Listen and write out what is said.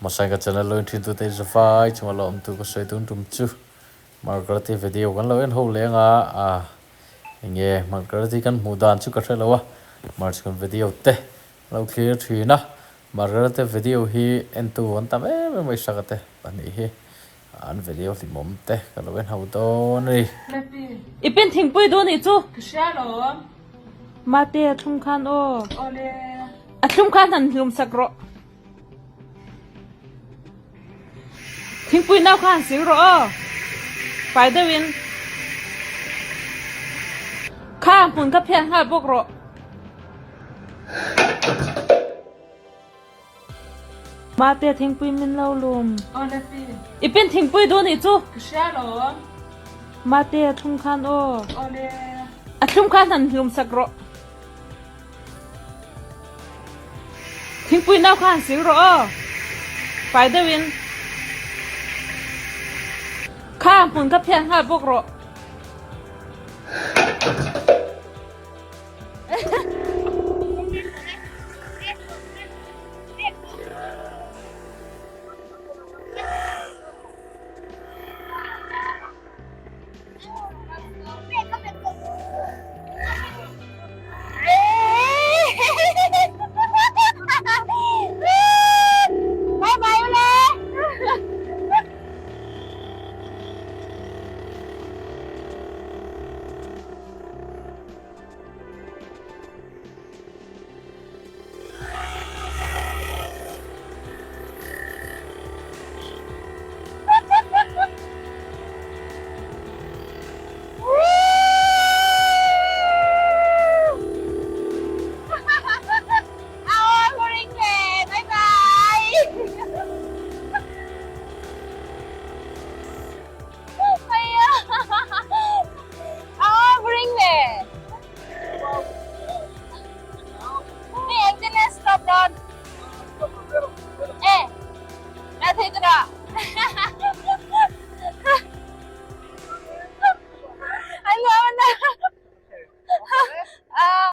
Hmasai ka channel lo in thin tute hi zavai chunga lo awm tur ka sawi tun tum chu Margaret-i video kan lo en ho leng a, ah enge Margaret-i kan hmuh dan chu ka hre lo a, March kan video te lo thlir thin a, Margaret-i video hi entu an tam em em mai Saka te pahnih hi an video hlimawm te ka lo en ho dawn a ni. I pin thingpui duh nih chu. Ka hria lo. Mate a thlum khan aw. Awle. A thlum khan han hlum sak rawh. Thingpui nau kha han sil rawh aw. Fai deuhin. Kha hmun kha phiat nghal bawk rawh. Mate thingpui min lo lum. I pin thingpui duh nih chu. Ka hria lo. Mate a thlum khan aw. Awle. A thlum khan han hlum sak rawh. Thingpui nau kha han sil rawh aw. Fai deuhin. Kha hmun kha phiat nghal bawk rawh.